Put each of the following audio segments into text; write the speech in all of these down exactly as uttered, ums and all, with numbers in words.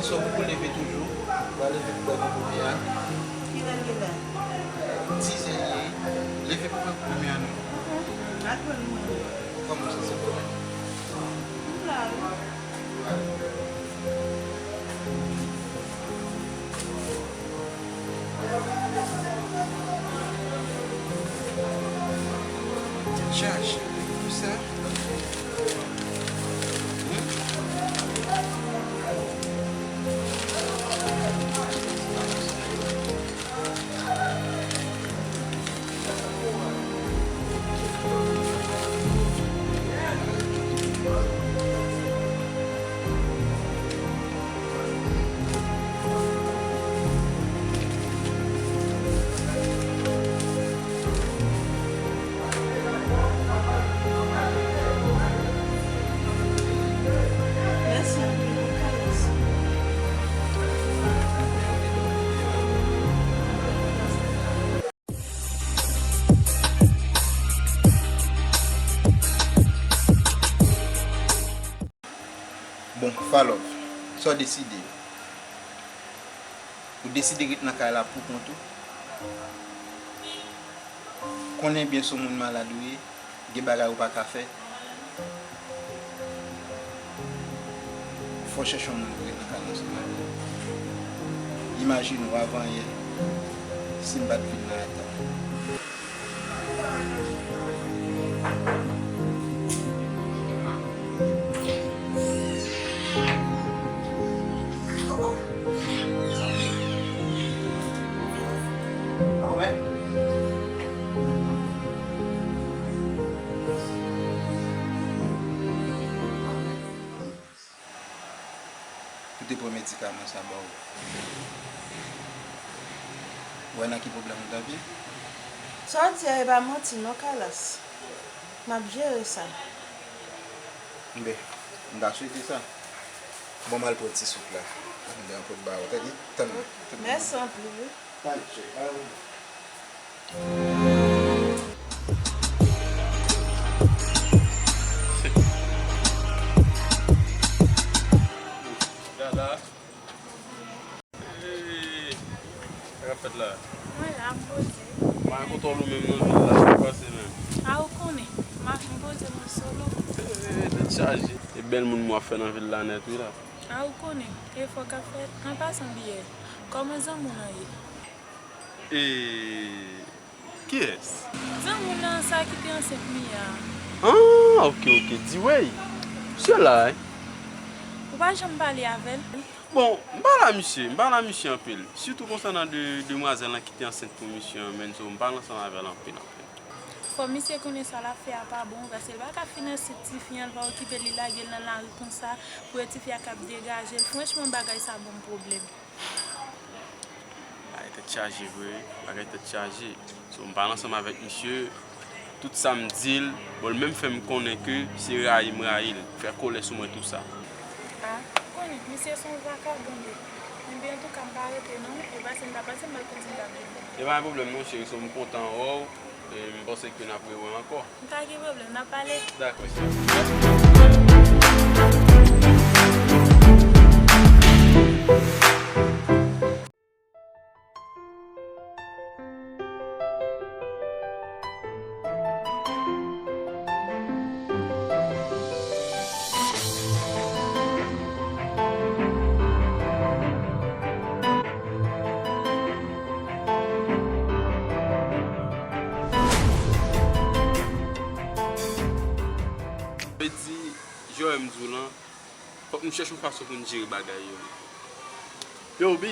Sou pou leve toujou, w a leve pou bwè konpwimye a. Kilè l ye la? Dizè li ye. Leve pou bwè konpwimye a non. Apre nou. Kòman w santi w kòman? M la wi. Tèt chaje wi pou sa. Bon, Falòv, sa w deside? Ou deside ret nan kay la pou kont ou? Konnen byen se yon moun malad ou ye, gen bagay ou pa ka fè. Fò w chèche yon moun pou ret nan kay la ansanm avè l. Imajine w, avan yè, si m pa t vin nan eta. Pou te pran medikaman sa ba w. Ou wè nan ki pwoblèm ou t ap ye? Sa w di a e pa manti non, Kalas. M ap jere sa. Enben, m ta swete sa. Bon, m al pran ti souf la. Ann de an pot ba ou, tande? Tann mwen. Mèsi anpil, wi. Tann, cheri, pa vini. Dada. Hey, sa k ap fèt la? Mwen la, m poze. Pa gen kontwòl ou menm non, vil la, sa k pase menm? A, ou konnen, m ap, m poze, mwen solo. Hey, tèt chaje. E bèl moun mwen ap fè nan vil la nèt, wi la. A, ou konnen, efò k ap fèt. An pasan, Biyè, kòman zanmi w lan ye? E kiyès? Zanmi w lan, sa ki te ansent Mia a. Ah, ok, ok, D-Way. Misye la, wi. Ou pa janm pale avè l? Bon, m pale a misye, m pale a misye anpil. Sitou konsènan de, demwazèl lan ki te ansent pou misye an, menn, so, m pale ansanm avè l anpil, anpil. Fò misye konnen sa l ap fè a pa bon, paske l pa ka finanse tifi an, l pa okipe l, li lage l nan lari konsa, pou e tifi a k ap degaje l. Franchman, bagay sa ban m pwoblèm. Bagay tèt chaje vre, bagay tèt chaje. So, m pale ansanm avèk misye, tout sa m di l, bon, l menm fè m konnen ke se rayi m rayi l, fè kòlè sou mwen, tou sa. A, ou konnen, misye se yon vakabon li ye. Enben, antouka, m pa rete non, e pase m ta pase, m pa t konn si m t ap vini. E pa gen pwoblèm non, cheri, so, m kontan wè w, e m panse ke n ap rewè ankò. Pa gen pwoblèm, n ap pale. Dakò, cheri. Vle di, jan m di w lan, fòk nou chèche yon fason pou n jere bagay yo. Yo, Bi,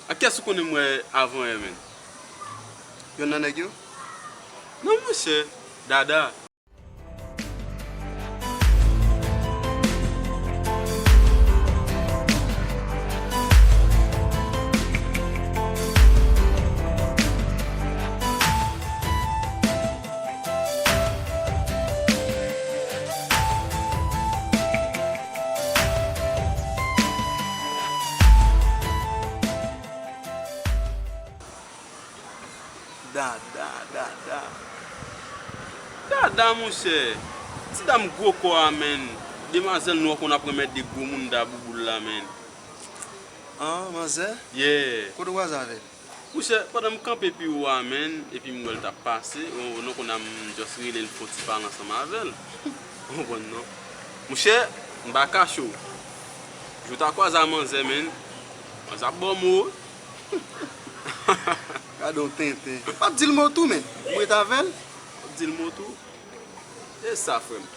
a kiyès ou konnen m wè avan yè, menn? Yonn nan nèg yo? Non, monchè, Dada. Dada, Dada. Dada, monchè. Ti dam gwo kò a, menn. Demwazèl nou wè konn ap renmèt de gwo mounda bouboul la, menn. Ah, manzè? Yeah. Kote w kwaze avè l? Monchè, pandan m kanpe pi wo a, menn, epi m wè l t ap pase, ou, ou konn a m just rele l fè yon ti pale ansanm avè l. Ou konprann, non? Monchè, m pa kache w. Jou w ta kwaze a manzè, menn, manzè ap ba w mo. Gade yon tenten. Pa t di l mo tou, menn. M ret avè l. Pa t di l mo tou. E sa, frè m.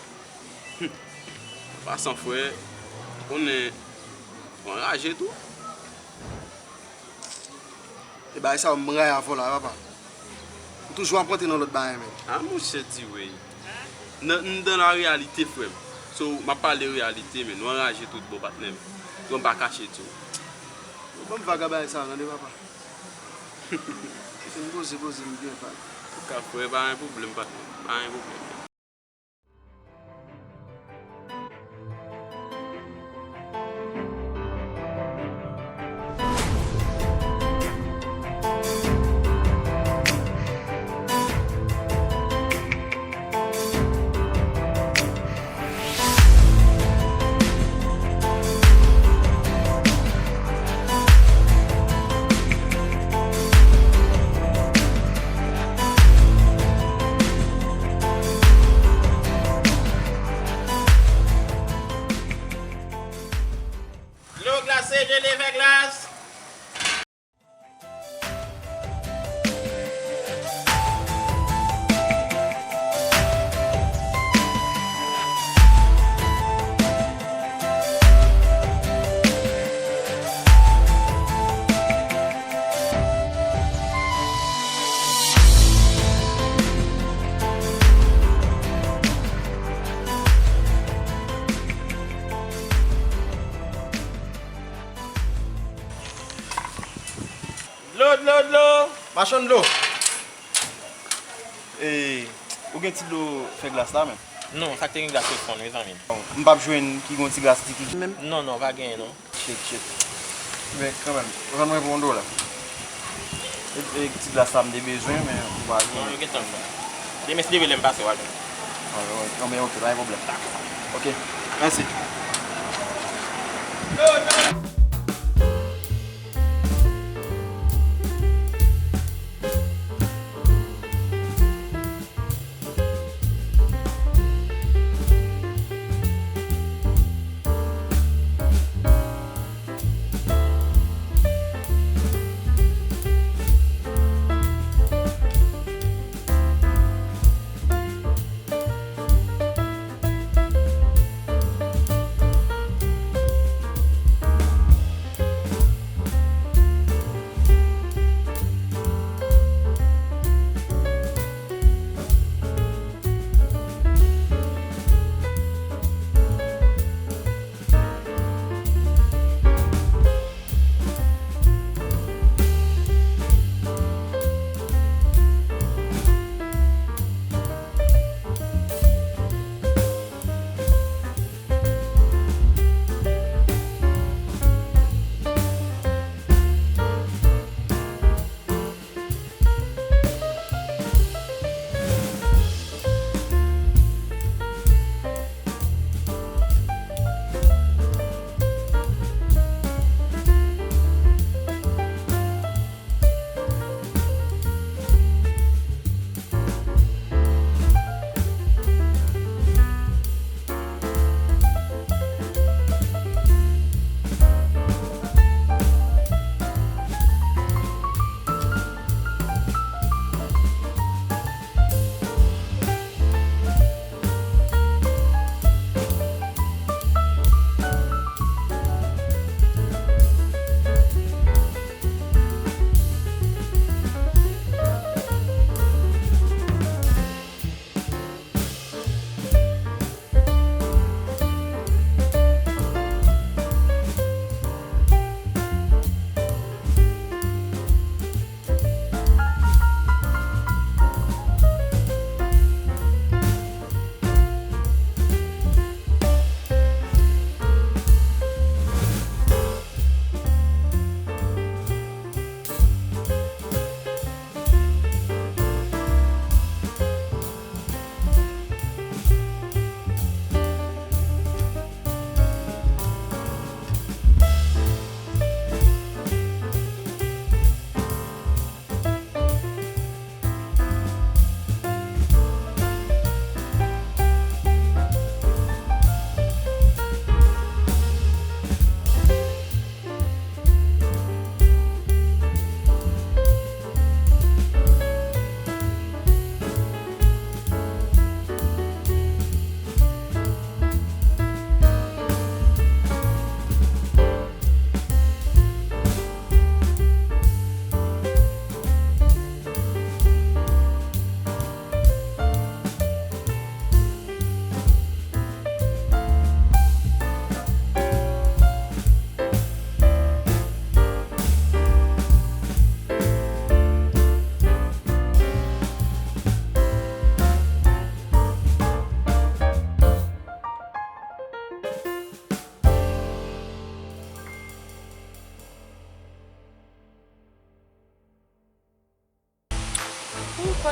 An pasan, frè, ou konnen, ou anraje tou. E bagay sa yo, m rayi avè w la, papa. Ou toujou ap rantre nan lòt bagay, menn. A, monchè, T-Way. Nan, m dans la réalité, frè m. So, m ap pale reyalite, menn. Ou anraje tout bon, patnè m. Bon, m pa kache di w. Bon, ban m vag a bagay sa yo, tande, papa. Se m poze, poze, m byen vag. Antouka, frè, pa gen pwoblèm, patnè. Pa gen pwoblèm. Dlo glase, jele, fè glas. Dlo, dlo, dlo! Machann dlo! E, ou gen ti dlo fè glas la, menm? Non, sa k te gen glas yo fonn, wi, zanmi m. M p ap jwenn ki gon ti glas li ki menm? Non, non, pa genyen, non. Shit, shit. Men, kanmenm, ou jwenn mwen pou yon dola. E, e, ti glas la m te bezwen, men ou pa jwenn. Non, yo gentan fonn. Demen, si Dye vle, lè m pase, w a jwenn. Anben, ok, pa gen pwoblèm. Dakò. Ok, mèsi.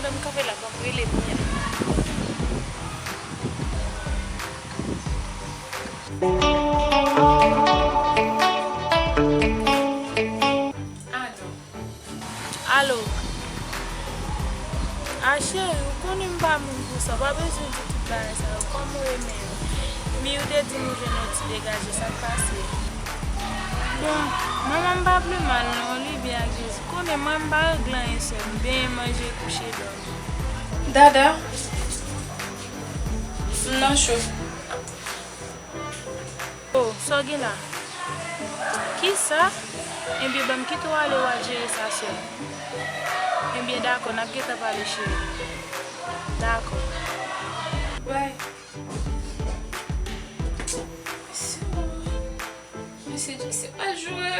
Pandan m kanpe la, ban m rele kounye a. Alo. Alo. A cheri, ou konnen m pa moun pou sa, w pa bezwen di tout bagay sa yo, kòm ou renmen yo. Mi ou te di m ou jwenn yon ti degaje, sa k pase? Bon, manman m pa pi mal non, li byen ak Jezi. Konnen mwen m pa regle anyen sè m, benyen, manje, kouche, dòmi. Dada, m nan cho. Oh, sa w gen la? Kisa? Ebyen, ban m kite w ale, w al jere sa sèl. Ebyen, dakò, n ap gentan pale, cheri. Dakò. Bye. Mesye, mesye, se pa jwe.